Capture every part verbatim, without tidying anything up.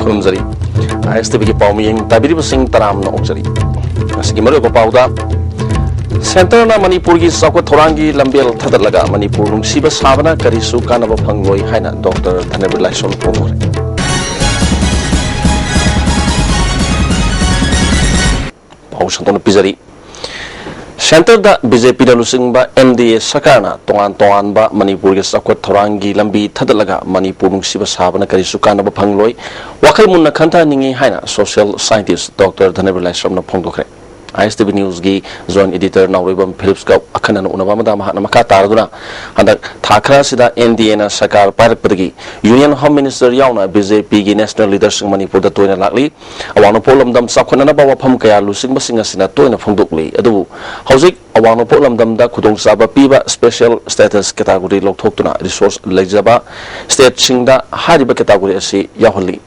ꯈꯨꯔꯨꯝꯖꯔꯤ꯫ ꯑꯥꯏ ꯑꯦꯁ T ꯚꯤꯒꯤ ꯄꯥꯎ ꯃꯤꯌꯦꯡ ꯇꯥꯕꯤꯔꯤꯕꯁꯤꯡ ꯇꯔꯥꯝꯅ ꯑꯣꯛꯆꯔꯤ꯫ ꯉꯁꯤꯒꯤ ꯃꯔꯨꯑꯣꯏꯕ ꯄꯥꯎꯗ, ꯁꯦꯟꯇꯔꯅ ꯃꯅꯤꯄꯨꯔꯒꯤ ꯆꯥꯎꯈꯠ ꯊꯧꯔꯥꯡꯒꯤ ꯂꯝꯕꯦꯜ ꯊꯥꯗꯠꯂꯒ ꯃꯅꯤꯄꯨꯔ ꯅꯨꯡꯁꯤꯕ ꯁꯥꯕꯅ ꯀꯔꯤꯁꯨ ꯀꯥꯟꯅꯕ ꯐꯪꯂꯣꯏ ꯍꯥꯏꯅ ꯗꯣꯛꯇꯔ ꯙꯅꯕꯤꯔ ꯂꯥꯏꯁ꯭ꯔꯝꯅ ꯐꯣꯡꯗꯣꯛꯈ꯭ꯔꯦ꯫ ꯄꯥꯎ ꯁꯟꯗꯣꯛꯅ ꯄꯤꯖꯔꯤ꯫ ꯁꯦꯟꯇꯔꯗ ꯕꯤ ꯖꯦ ꯄꯤꯅ ꯂꯨꯆꯤꯡꯕ ꯑꯦꯟ ꯗꯤ ꯑꯦ ꯁꯔꯀꯥꯔꯅ ꯇꯣꯉꯥꯟ ꯇꯣꯉꯥꯟꯕ ꯃꯅꯤꯄꯨꯔꯒꯤ ꯆꯥꯎꯈꯠ ꯊꯧꯔꯥꯡꯒꯤ ꯂꯝꯕꯤ ꯊꯥꯗꯠꯂꯒ ꯃꯅꯤꯄꯨꯔ ꯅꯨꯡꯁꯤꯕ ꯁꯥꯕꯅ ꯀꯔꯤꯁꯨ ꯀꯥꯟꯅꯕ ꯐꯪꯂꯣꯏ, ꯋꯥꯈꯜ ꯃꯨꯟꯅ ꯈꯟꯊꯍꯟꯅꯤꯡꯏ ꯍꯥꯏꯅ ꯁꯣꯁꯤꯌꯦꯜ ꯁꯥꯏꯟꯇꯤꯁ ꯗꯣꯛꯇꯔ ꯙꯅꯕꯤꯔ ꯂꯥꯏꯁ꯭ꯔꯝꯅ ꯐꯣꯡꯗꯣꯛꯈ꯭ꯔꯦ꯫ ꯑꯥꯏ ꯑꯦꯁ ꯇꯤ ꯚꯤ ꯅ꯭ꯌꯨꯁꯀꯤ ꯖꯣꯏꯟ ꯑꯦꯗꯤꯇꯔ ꯅꯥꯎꯔꯩꯕꯝ ꯐꯤꯂꯤꯞꯁꯀ ꯑꯈꯟꯅꯅ ꯎꯅꯕ ꯑꯃꯗ ꯃꯍꯥꯛꯅ ꯃꯈꯥ ꯇꯥꯔꯗꯨꯅ, ꯍꯟꯗꯛ ꯊꯥ ꯈꯔ ꯑꯁꯤꯗ ꯑꯦꯟ ꯗꯤ ꯑꯦꯅ ꯁꯔꯀꯥꯔ ꯄꯥꯏꯔꯛꯄꯗꯒꯤ ꯌꯨꯅꯤꯌꯟ ꯍꯣꯝ ꯃꯤꯅꯤꯁꯇꯔ ꯌꯥꯎꯅ ꯕꯤ ꯖꯦ ꯄꯤꯒꯤ ꯅꯦꯁꯅꯦꯜ ꯂꯤꯗꯔꯁꯤꯡ ꯃꯅꯤꯄꯨꯔꯗ ꯇꯣꯏꯅ ꯂꯥꯛꯂꯤ꯫ ꯑꯋꯥꯡ ꯅꯣꯡꯄꯣꯛ ꯂꯝꯗꯝ ꯆꯥꯎꯈꯠꯅꯅꯕ ꯋꯥꯐꯝ ꯀꯌꯥ ꯂꯨꯆꯤꯡꯕꯁꯤꯡ ꯑꯁꯤꯅ ꯇꯣꯏꯅ ꯐꯣꯡꯗꯣꯛꯂꯤ꯫ ꯑꯗꯨꯕꯨ ꯍꯧꯖꯤꯛ ꯑꯋꯥꯡ ꯅꯣꯡꯄꯣꯛ ꯂꯝꯗꯝꯗ ꯈꯨꯗꯣꯡꯆꯥꯕ ꯄꯤꯕ ꯁ꯭ꯄꯦꯁꯦꯜ ꯁ꯭ꯇꯦꯇꯁ ꯀꯦꯇꯥꯒꯣꯔꯤ ꯂꯧꯊꯣꯛꯇꯨꯅ ꯔꯤꯁꯣꯔꯁ ꯂꯩꯖꯕ ꯁ꯭ꯇꯦꯠꯁꯤꯡꯗ ꯍꯥꯏꯔꯤꯕ ꯀꯦꯇꯥꯒꯣꯔꯤ ꯑꯁꯤ ꯌꯥꯎꯍꯜꯂꯤ꯫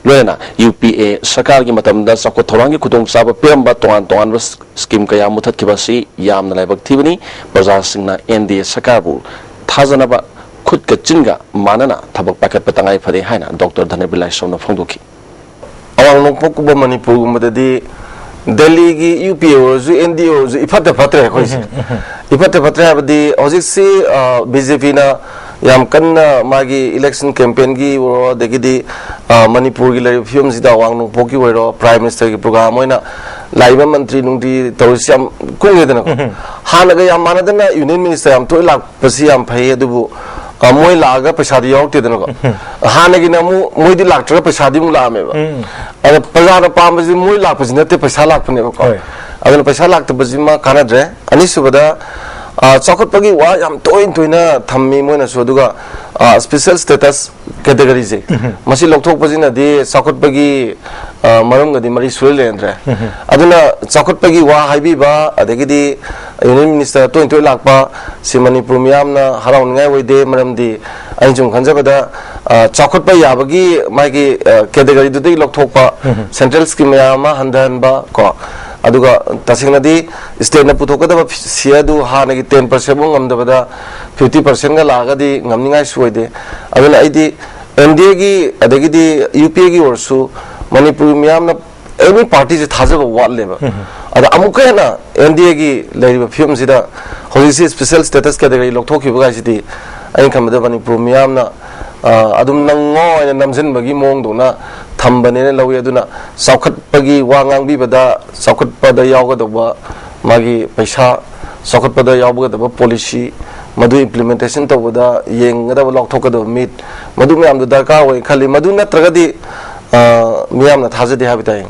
ꯂꯣꯏꯅꯅ ꯌꯨ ꯄꯤ ꯑꯦ ꯁꯔꯀꯥꯔꯒꯤ ꯃꯇꯝꯗ ꯆꯥꯎꯈꯠ ꯊꯧꯔꯥꯡꯒꯤ ꯈꯨꯗꯣꯡꯆꯥꯕ ꯄꯤꯔꯝꯕ ꯇꯣꯉꯥꯟ ꯇꯣꯉꯥꯟꯕ ꯁ꯭ꯀꯤꯝ ꯀꯌꯥ ꯃꯨꯊꯠꯈꯤꯕ ꯑꯁꯤ ꯌꯥꯝꯅ ꯂꯥꯏꯕꯛ ꯊꯤꯕꯅꯤ꯫ ꯄ꯭ꯔꯖꯥꯁꯤꯡꯅ ꯑꯦꯟ ꯗꯤ ꯑꯦ ꯁꯔꯀꯥꯔꯕꯨ ꯊꯥꯖꯅꯕ ꯈꯨꯠꯀ ꯆꯤꯟꯒ ꯃꯥꯟꯅꯅ ꯊꯕꯛ ꯄꯥꯏꯈꯠꯄ ꯇꯉꯥꯏ ꯐꯗꯦ ꯍꯥꯏꯅ ꯗꯣꯛꯇꯔ ꯙꯅꯕꯤꯔ ꯂꯥꯏꯁ꯭ꯔꯝꯅ ꯐꯣꯡꯗꯣꯛꯈꯤ꯫ ꯑꯋꯥꯡ ꯅꯣꯡꯄꯣꯛꯀꯨꯝꯕ ꯃꯅꯤꯄꯨꯔꯒꯨꯝꯕꯗꯗꯤ ꯗꯦꯜꯂꯤꯒꯤ ꯌꯨ ꯄꯤ ꯑꯦ ꯑꯣꯏꯔꯁꯨ, ꯑꯦꯟ ꯗꯤ ꯑꯦ ꯑꯣꯏꯔꯁꯨ ꯏꯐꯠꯇ ꯐꯠꯇ꯭ꯔꯦ ꯑꯩꯈꯣꯏꯁꯦ꯫ ꯏꯐꯠꯇ ꯐꯠꯇ꯭ꯔꯦ ꯍꯥꯏꯕꯗꯤ ꯍꯧꯖꯤꯛꯁꯤ, ꯑ, ꯕꯤ ꯖꯦ ꯄꯤꯅ ꯌꯥꯝ ꯀꯟꯅ ꯃꯥꯒꯤ ꯏꯂꯦꯛꯁꯟ ꯀꯦꯝꯄꯦꯟꯒꯤ ꯑꯣꯏꯔꯣ, ꯑꯗꯒꯤꯗꯤ, ꯑ, ꯃꯅꯤꯄꯨꯔꯒꯤ ꯂꯩꯔꯤꯕ ꯐꯤꯕꯝꯁꯤꯗ ꯑꯋꯥꯡ ꯅꯣꯡꯄꯣꯛꯀꯤ ꯑꯣꯏꯔꯣ, ꯄ꯭ꯔꯥꯏꯝ ꯃꯤꯅꯤꯁꯇꯔꯒꯤ ꯄ꯭ꯔꯣꯒ꯭ꯔꯥꯝ ꯑꯣꯏꯅ ꯂꯥꯛꯏꯕ ꯃꯟꯇ꯭ꯔꯤ ꯅꯨꯡꯇ꯭ꯔꯤ ꯇꯧꯔꯤꯁꯤ ꯌꯥꯝ ꯀꯨꯡꯉꯦꯗꯅꯀꯣ꯫ ꯍꯥꯟꯅꯒ ꯌꯥꯝ ꯃꯥꯟꯅꯗꯅ ꯌꯨꯅꯤꯌꯟ ꯃꯤꯅꯤꯁꯇꯔ ꯌꯥꯝ ꯇꯣꯏꯅ ꯂꯥꯛꯄꯁꯤ ꯌꯥꯝ ꯐꯩ, ꯑꯗꯨꯕꯨ, ꯑ, ꯃꯣꯏ ꯂꯥꯛꯑꯒ ꯄꯩꯁꯥꯗꯤ ꯌꯥꯎꯔꯛꯇꯦꯗꯅꯀꯣ꯫ ꯍꯥꯟꯅꯒꯤꯅ ꯑꯃꯨꯛ ꯃꯣꯏꯗꯤ ꯂꯥꯛꯇ꯭ꯔꯒ ꯄꯩꯁꯥꯗꯤ ꯑꯃꯨꯛ ꯂꯥꯛꯑꯝꯃꯦꯕ꯫ ꯑꯗ ꯄ꯭ꯔꯖꯥꯅ ꯄꯥꯝꯕꯁꯤ ꯃꯣꯏ ꯂꯥꯛꯄꯁꯤ ꯅꯠꯇꯦ, ꯄꯩꯁꯥ ꯂꯥꯛꯄꯅꯦꯕꯀꯣ꯫ ꯍꯣꯏ꯫ ꯑꯗꯨꯅ ꯄꯩꯁꯥ ꯂꯥꯛꯇꯕꯁꯤꯃ ꯀꯥꯟꯅꯗ꯭ꯔꯦ꯫ ꯑꯅꯤꯁꯨꯕꯗ, ꯑ, ꯆꯥꯎꯈꯠꯄꯒꯤ ꯋꯥ ꯌꯥꯝ ꯇꯣꯏꯅ ꯇꯣꯏꯅ ꯊꯝꯃꯤ ꯃꯣꯏꯅꯁꯨ, ꯑꯗꯨꯒ, ꯑ, ꯁ꯭ꯄꯦꯁꯦꯜ ꯁ꯭ꯇꯦꯇꯁ ꯀꯦꯇꯦꯒꯣꯔꯤꯁꯦ, ꯃꯁꯤ ꯂꯧꯊꯣꯛꯄꯁꯤꯅꯗꯤ ꯆꯥꯎꯈꯠꯄꯒꯤ, ꯑ, ꯃꯔꯝꯒꯗꯤ ꯃꯔꯤ ꯁꯨꯡꯂꯩ ꯂꯩꯅꯗ꯭ꯔꯦ꯫ ꯑꯗꯨꯅ ꯆꯥꯎꯈꯠꯄꯒꯤ ꯋꯥ ꯍꯥꯏꯕꯤꯕ, ꯑꯗꯒꯤꯗꯤ ꯌꯨꯅꯤꯌꯟ ꯃꯤꯅꯤꯁꯇꯔ ꯇꯣꯏꯅ ꯇꯣꯏꯅ ꯂꯥꯛꯄ, ꯁꯤ ꯃꯅꯤꯄꯨꯔ ꯃꯤꯌꯥꯝꯅ ꯍꯔꯥꯎꯅꯤꯡꯉꯥꯏ ꯑꯣꯏꯗꯦ꯫ ꯃꯔꯝꯗꯤ ꯑꯩꯅ ꯁꯨꯝ ꯈꯟꯖꯕꯗ, ꯑ, ꯆꯥꯎꯈꯠꯄ ꯌꯥꯕꯒꯤ ꯃꯥꯒꯤ, ꯑ, ꯀꯦꯇꯦꯒꯣꯔꯤꯗꯨꯗꯒꯤ ꯂꯧꯊꯣꯛꯄ, ꯁꯦꯟꯇ꯭ꯔꯦꯜ ꯁ꯭ꯀꯤꯝ ꯃꯌꯥꯝ ꯑꯃ ꯍꯟꯊꯍꯟꯕ ꯀꯣ, ꯑꯗꯨꯒ ꯇꯁꯦꯡꯅꯗꯤ ꯁ꯭ꯇꯦꯠꯅ ꯄꯨꯊꯣꯛꯀꯗꯕ ꯁꯤꯌꯔꯗꯨ ꯍꯥꯟꯅꯒꯤ ꯇꯦꯟ ꯄꯥꯔꯁꯦꯟꯐꯥꯎ ꯉꯝꯗꯕꯗ ꯐꯤꯐꯇꯤ ꯄꯥꯔꯁꯦꯟꯒ ꯂꯥꯛꯑꯒꯗꯤ ꯉꯝꯅꯤꯡꯉꯥꯏꯁꯨ ꯑꯣꯏꯗꯦ꯫ ꯑꯗꯨꯅ ꯑꯩꯗꯤ ꯑꯦꯟ ꯗꯤ ꯑꯦꯒꯤ ꯑꯗꯒꯤꯗꯤ ꯌꯨ ꯄꯤ ꯑꯦꯒꯤ ꯑꯣꯏꯔꯁꯨ ꯃꯅꯤꯄꯨꯔꯒꯤ ꯃꯤꯌꯥꯝꯅ ꯑꯦꯅꯤ ꯄꯥꯔꯇꯤꯁꯦ ꯊꯥꯖꯕ ꯋꯥꯠꯂꯦꯕ꯫ ꯑꯗ ꯑꯃꯨꯛꯀ ꯍꯦꯟꯅ ꯑꯦꯟ ꯗꯤ ꯑꯦꯒꯤ ꯂꯩꯔꯤꯕ ꯐꯤꯕꯝꯁꯤꯗ ꯍꯧꯖꯤꯛꯁꯤ ꯁ꯭ꯄꯦꯁꯦꯜ ꯁ꯭ꯇꯦꯇꯁ ꯀꯦꯇꯒꯣꯔꯤ ꯂꯧꯊꯣꯛꯈꯤꯕ ꯀꯥꯏꯁꯤꯗꯤ ꯑꯩꯅ ꯈꯟꯕꯗ ꯃꯅꯤꯄꯨꯔ ꯃꯤꯌꯥꯝꯅ, ꯑ, ꯑꯗꯨꯝ ꯅꯪꯉꯣ ꯍꯥꯏꯅ ꯅꯝꯁꯤꯟꯕꯒꯤ ꯃꯑꯣꯡꯗꯧꯅ ꯊꯝꯕꯅꯦꯅ ꯂꯧꯏ꯫ ꯑꯗꯨꯅ ꯆꯥꯎꯈꯠꯄꯒꯤ ꯋꯥ ꯉꯥꯡꯕꯤꯕꯗ ꯆꯥꯎꯈꯠꯄꯗ ꯌꯥꯎꯒꯗꯧꯕ ꯃꯥꯒꯤ ꯄꯩꯁꯥ, ꯆꯥꯎꯈꯠꯄꯗ ꯌꯥꯎꯒꯗꯕ ꯄꯣꯂꯤꯁꯤ, ꯃꯗꯨ ꯏꯝꯄ꯭ꯂꯤꯃꯦꯟꯇꯦꯁꯟ ꯇꯧꯕꯗ ꯌꯦꯡꯒꯗꯕ, ꯂꯥꯎꯊꯣꯛꯀꯗꯕ ꯃꯤꯠ, ꯃꯗꯨ ꯃꯌꯥꯝꯗꯨ ꯗꯔꯀꯥꯔ ꯑꯣꯏ ꯈꯜꯂꯤ꯫ ꯃꯗꯨ ꯅꯠꯇ꯭ꯔꯒꯗꯤ, ꯑ, ꯃꯤꯌꯥꯝꯅ ꯊꯥꯖꯗꯦ ꯍꯥꯏꯕ ꯇꯥꯏ꯫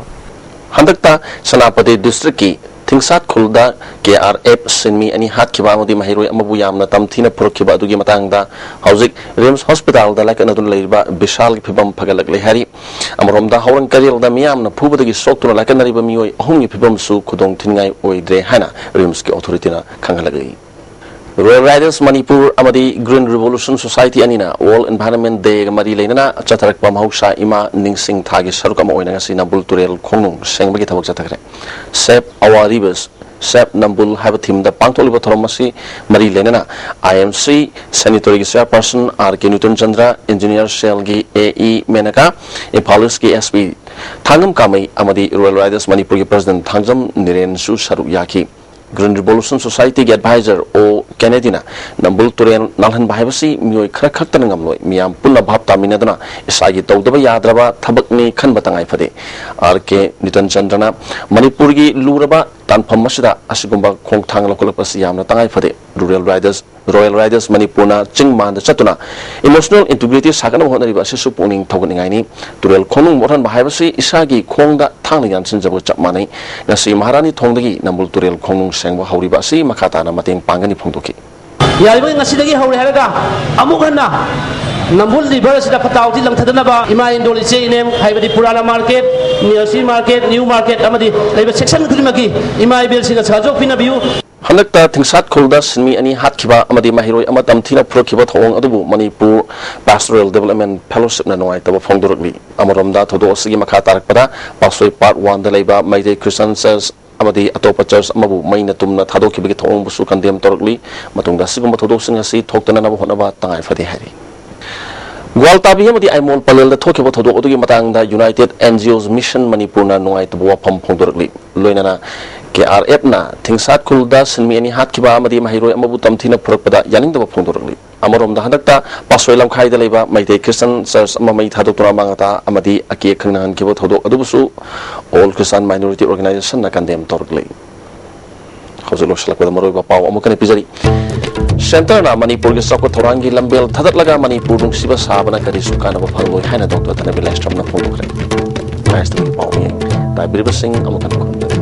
ꯍꯟꯗꯛꯇ ꯁꯦꯅꯥꯄꯇꯤ ꯗꯤꯁꯇ꯭ꯔꯤꯛꯀꯤ ꯊꯤꯡꯁꯥꯠ ꯈꯨꯜꯗ ꯀꯦ ꯑꯥꯔ ꯑꯦꯐ ꯁꯤꯟꯃꯤ ꯑꯅꯤ ꯍꯥꯠꯈꯤꯕ ꯑꯃꯗꯤ ꯃꯍꯩꯔꯣꯏ ꯑꯃꯕꯨ ꯌꯥꯝꯅ ꯇꯝꯊꯤꯅ ꯐꯨꯔꯛꯈꯤꯕ ꯑꯗꯨꯒꯤ ꯃꯇꯥꯡꯗ ꯍꯧꯖꯤꯛ ꯔꯤꯝꯁ ꯍꯣꯁꯄꯤꯇꯥꯜꯗ ꯂꯥꯏꯀꯠꯅꯗꯨꯅ ꯂꯩꯔꯤꯕ ꯕꯤꯁꯥꯜꯒꯤ ꯐꯤꯕꯝ ꯐꯒꯠꯂꯛꯂꯦ ꯍꯥꯏꯔꯤ꯫ ꯑꯃꯔꯣꯝꯗ ꯍꯧꯔꯪ ꯀꯩꯔꯦꯜꯗ ꯃꯤꯌꯥꯝꯅ ꯐꯨꯕꯗꯒꯤ ꯁꯣꯛꯇꯨꯅ ꯂꯥꯏꯀꯠꯅꯔꯤꯕ ꯃꯤꯑꯣꯏ ꯑꯍꯨꯝꯒꯤ ꯐꯤꯕꯝꯁꯨ ꯈꯨꯗꯣꯡ ꯊꯤꯅꯤꯡꯉꯥꯏ ꯑꯣꯏꯗ꯭ꯔꯦ ꯍꯥꯏꯅ ꯔꯤꯝꯁꯀꯤ ꯑꯣꯊꯣꯔꯤꯇꯤꯅ ꯈꯪꯍꯜꯂꯛꯂꯤ꯫ ꯔꯣꯌꯦꯜ ꯔꯥꯏꯗꯔꯁ ꯃꯅꯤꯄꯨꯔ ꯑꯃꯗꯤ ꯒ꯭ꯔꯤꯟ ꯔꯤꯚꯣꯂꯨꯁꯟ ꯁꯣꯁꯥꯏꯇꯤ ꯑꯅꯤꯅ ꯋꯥꯔꯜꯗ ꯏꯟꯚꯥꯏꯔꯟꯃꯦꯟ ꯗꯦꯒ ꯃꯔꯤ ꯂꯩꯅꯅ ꯆꯠꯊꯔꯛꯄ ꯃꯍꯧꯁꯥ ꯏꯃꯥ ꯅꯤꯡꯁꯤꯡ ꯊꯥꯒꯤ ꯁꯔꯨꯛ ꯑꯃ ꯑꯣꯏꯅ ꯉꯁꯤ ꯅꯝꯕꯨꯜ ꯇꯨꯔꯦꯜ ꯈꯣꯡꯅꯨꯡ ꯁꯦꯡꯕꯒꯤ ꯊꯕꯛ ꯆꯠꯊꯈ꯭ꯔꯦ꯫ Save Our Rivers, Save Nambul ꯍꯥꯏꯕ ꯊꯤꯝꯗ ꯄꯥꯡꯊꯣꯛꯂꯤꯕ ꯊꯧꯔꯝ ꯑꯁꯤ ꯃꯔꯤ ꯂꯩꯅꯅ ꯑꯥꯏ ꯑꯦꯝ ꯁꯤ ꯁꯦꯅꯤꯇꯣꯔꯤꯒꯤ ꯆꯦꯌꯔꯄꯔꯁꯟ ꯑꯥꯔ ꯀꯦ ꯅ꯭ꯌꯨꯇꯟ ꯆꯟꯗ꯭ꯔ, ꯏꯟꯖꯤꯅꯤꯌꯥꯔ ꯁꯦꯜꯒꯤ ꯑꯦ ꯏ ꯃꯦꯅꯀꯥ, ꯏꯝꯐꯥꯜ ꯏꯁꯀꯤ ꯑꯦꯁ ꯄꯤ ꯊꯥꯡꯉꯝ ꯀꯥꯃꯩ ꯑꯃꯗꯤ ꯔꯣꯌꯦꯜ ꯔꯥꯏꯗꯔꯁ ꯃꯅꯤꯄꯨꯔꯒꯤ ꯄ꯭ꯔꯁꯤꯗꯦꯟꯠ ꯊꯥꯡꯖꯝ ꯅꯤꯔꯦꯟꯁꯨ ꯁꯔꯨꯛ ꯌꯥꯈꯤ꯫ ꯒ꯭ꯔꯤꯟ ꯔꯤꯚꯣꯂꯨꯁꯟ ꯁꯣꯁꯥꯏꯇꯤꯒꯤ ꯑꯦꯗꯚꯥꯏꯖꯔ ꯑꯣ ꯀꯦꯅꯦꯗꯤꯅ ꯅꯝꯕꯨꯜ ꯇꯨꯔꯦꯜ ꯅꯥꯜꯍꯟꯕ ꯍꯥꯏꯕꯁꯤ ꯃꯤꯑꯣꯏ ꯈꯔ ꯈꯛꯇꯅ ꯉꯝꯂꯣꯏ, ꯃꯤꯌꯥꯝ ꯄꯨꯟꯅ ꯚꯥꯞ ꯇꯥꯃꯤꯟꯅꯗꯨꯅ ꯏꯁꯥꯒꯤ ꯇꯧꯗꯕ ꯌꯥꯗ꯭ꯔꯕ ꯊꯕꯛꯅꯤ ꯈꯟꯕ ꯇꯉꯥꯏ ꯐꯗꯦ꯫ ꯑꯥꯔ ꯀꯦ ꯅ꯭ꯌꯨꯇꯟ ꯆꯟꯗ꯭ꯔꯅ ꯃꯅꯤꯄꯨꯔꯒꯤ ꯂꯨꯔꯕ ꯇꯥꯟꯐꯝ ꯑꯁꯤꯗ ꯑꯁꯤꯒꯨꯝꯕ ꯈꯣꯡꯊꯥꯡ ꯂꯧꯈꯠꯂꯛꯄꯁꯤ ꯌꯥꯝꯅ ꯇꯉꯥꯏ ꯐꯗꯦ꯫ ꯔꯨꯔꯦꯜ ꯔꯥꯏꯗꯔꯁ, ꯔꯣꯌꯦꯜ ꯔꯥꯏꯗꯔꯁ ꯃꯅꯤꯄꯨꯔꯅ ꯆꯤꯡ ꯃꯥꯟꯗ ꯆꯠꯇꯨꯅ ꯏꯃꯣꯁꯅꯦꯜ ꯏꯟꯇꯤꯒ꯭ꯔꯤꯇꯤ ꯁꯥꯒꯠꯅꯕ ꯍꯣꯠꯅꯔꯤꯕ ꯑꯁꯤꯁꯨ ꯄꯨꯛꯅꯤꯡ ꯊꯧꯒꯠꯅꯤꯡꯉꯥꯏꯅꯤ꯫ ꯇꯨꯔꯦꯜ ꯈꯣꯡꯅꯨꯡ ꯃꯣꯠꯍꯟꯕ ꯍꯥꯏꯕꯁꯤ ꯏꯁꯥꯒꯤ ꯈꯣꯡꯗ ꯊꯥꯡꯅ ꯌꯥꯟꯁꯤꯟꯖꯕꯒ ꯆꯞ ꯃꯥꯟꯅꯩ꯫ ꯉꯁꯤ ꯃꯍꯥꯔꯥꯅꯤ ꯊꯣꯡꯗꯒꯤ ꯅꯝꯕꯨꯜ ꯇꯨꯔꯦꯜ ꯈꯣꯡꯅꯨꯡ ꯁꯦꯡꯕ ꯍꯧꯔꯤꯕ ꯑꯁꯤ ꯃꯈꯥ ꯇꯥꯅ ꯃꯇꯦꯡ ꯄꯥꯡꯒꯅꯤ ꯐꯣꯡꯗꯣꯛꯈꯤ꯫ ꯌꯥꯔꯤꯕ ꯉꯁꯤꯗꯒꯤ ꯍꯧꯔꯦ ꯍꯥꯏꯔꯒ ꯑꯃꯨꯛ ꯍꯟꯅ ꯅꯝꯕꯨꯜ ꯔꯤꯚꯔ ꯑꯁꯤꯗ ꯐꯠꯇ ꯍꯥꯎꯗꯤ ꯂꯪꯊꯗꯅꯕ ꯏꯃꯥ ꯏꯟꯗꯣꯜ ꯏꯆꯦ ꯏꯅꯦꯝ ꯍꯥꯏꯕꯗꯤ ꯄꯨꯔꯥꯅꯥ ꯃꯥꯔꯀꯦꯠ, ꯅꯤꯌꯔꯁꯤ ꯃꯥꯔꯀꯦꯠ, ꯅ꯭ꯌꯨ ꯃꯥꯔꯀꯦꯠ ꯑꯃꯗꯤ ꯂꯩꯕ ꯁꯦꯛꯁꯟ ꯈꯨꯗꯤꯡꯃꯛꯀꯤ ꯏꯃꯥ ꯏꯕꯦꯜꯁꯤꯡꯅ ꯁꯍꯖꯣꯛ ꯄꯤꯅꯕꯤꯌꯨ꯫ ꯍꯟꯗꯛꯇ ꯊꯤꯡꯁꯥꯠ ꯈꯨꯜꯗ ꯁꯤꯟꯃꯤ ꯑꯅꯤ ꯍꯥꯠꯈꯤꯕ ꯑꯃꯗꯤ ꯃꯍꯩꯔꯣꯏ ꯑꯃ ꯇꯝꯊꯤꯅ ꯐꯨꯔꯛꯈꯤꯕ ꯊꯧꯑꯣꯡ ꯑꯗꯨꯕꯨ ꯃꯅꯤꯄꯨꯔ ꯄꯥꯁꯇꯣꯔꯦꯜ ꯗꯦꯕꯂꯞꯃꯦꯟ ꯐꯦꯂꯣꯁꯤꯞꯅ ꯅꯨꯡꯉꯥꯏꯇꯕ ꯐꯣꯡꯗꯣꯔꯛꯂꯤ꯫ ꯑꯃꯔꯣꯝꯗ ꯊꯧꯗꯣꯛ ꯑꯁꯤꯒꯤ ꯃꯈꯥ ꯇꯥꯔꯛꯄꯗ ꯄꯥꯁꯣꯏ ꯄꯥꯔꯠ ꯋꯥꯟꯗ ꯂꯩꯕ ꯃꯩꯇꯩ ꯈ꯭ꯔꯤꯁꯇꯥꯟ ꯆꯔꯆ ꯑꯃꯗꯤ ꯑꯇꯣꯞꯄ ꯆꯔꯆ ꯑꯃꯕꯨ ꯃꯩꯅ ꯇꯨꯝꯅ ꯊꯥꯗꯣꯛꯈꯤꯕꯒꯤ ꯊꯧꯑꯣꯡꯕꯨꯁꯨ ꯀꯟꯗꯦꯝ ꯇꯧꯔꯛꯂꯤ꯫ ꯃꯇꯨꯡꯗ ꯑꯁꯤꯒꯨꯝꯕ ꯊꯧꯗꯣꯛꯁꯤꯡ ꯑꯁꯤ ꯊꯣꯛꯇꯅꯅꯕ ꯍꯣꯠꯅꯕ ꯇꯉꯥꯏ ꯐꯗꯦ ꯍꯥꯏꯔꯤ꯫ ꯒ꯭ꯋꯥꯜꯇꯥꯕꯤ ꯑꯃꯗꯤ ꯑꯥꯏꯃꯣꯜ ꯄꯂꯦꯜꯗ ꯊꯣꯛꯈꯤꯕ ꯊꯧꯗꯣꯛ ꯑꯗꯨꯒꯤ ꯃꯇꯥꯡꯗ United N G Os Mission ꯃꯅꯤꯄꯨꯔꯅ ꯅꯨꯡꯉꯥꯏꯇꯕ ꯋꯥꯐꯝ ꯐꯣꯡꯗꯣꯔꯛꯂꯤ꯫ ꯂꯣꯏꯅꯅ K R F ꯅ ꯊꯤꯡꯁꯥꯠꯈꯨꯜꯗ ꯁꯤꯟꯃꯤ ꯑꯅꯤ ꯍꯥꯠꯈꯤꯕ ꯑꯃꯗꯤ ꯃꯍꯩꯔꯣꯏ ꯑꯃꯕꯨ ꯇꯝꯊꯤꯅ ꯐꯨꯔꯛꯄꯗ ꯌꯥꯅꯤꯡꯗꯕ ꯐꯣꯡꯗꯣꯔꯛꯂꯤ꯫ ꯑꯃꯔꯣꯝꯗ, ꯍꯟꯗꯛꯇ ꯄꯥꯠꯁꯣꯏ ꯂꯝꯈꯥꯏꯗ ꯂꯩꯕ ꯃꯩꯇꯩ Christian Church ꯑꯃ ꯃꯩ ꯊꯥꯗꯣꯛꯇꯨꯅ ꯑꯃꯥꯡ ꯑꯇꯥ ꯑꯃꯗꯤ ꯑꯀꯤ ꯑꯈꯪ ꯅꯪꯍꯟꯈꯤꯕ ꯊꯧꯗꯣꯛ ꯑꯗꯨꯕꯨꯁꯨ All Christian Minority Organization ꯅ condemn ꯇꯧꯔꯛꯂꯤ꯫ ꯍꯧꯖꯤꯛ ꯂꯣꯏꯁꯤꯜꯂꯛꯄꯗ ꯃꯔꯨꯑꯣꯏꯕ ꯄꯥꯎ ꯑꯃꯨꯛꯀ ꯍꯟꯅ ꯄꯤꯖꯔꯤ꯫ Centre ꯅ ꯃꯅꯤꯄꯨꯔꯒꯤ ꯆꯥꯎꯈꯠ ꯊꯧꯔꯥꯡꯒꯤ ꯂꯝꯕꯦꯜ ꯊꯥꯗꯠꯂꯒ ꯃꯅꯤꯄꯨꯔ ꯅꯨꯡꯁꯤꯕ ꯁꯥꯕꯅ ꯀꯔꯤꯁꯨ ꯀꯥꯟꯅꯕ ꯐꯪꯂꯣꯏ ꯍꯥꯏꯅ Doctor ꯙꯅꯕꯤꯔ ꯂꯥꯏꯁ꯭ꯔꯝꯅ ꯐꯣꯡꯗꯣꯛꯈ꯭ꯔꯦ꯫ ꯃꯍꯦꯁꯇꯒꯤ ꯄꯥꯎ ꯃꯤ ꯇꯥꯕꯤꯔꯤꯕꯁꯤꯡ ꯑꯃꯨꯛ ꯍꯟꯅ ꯈꯨꯔꯨꯝꯖꯔꯤ꯫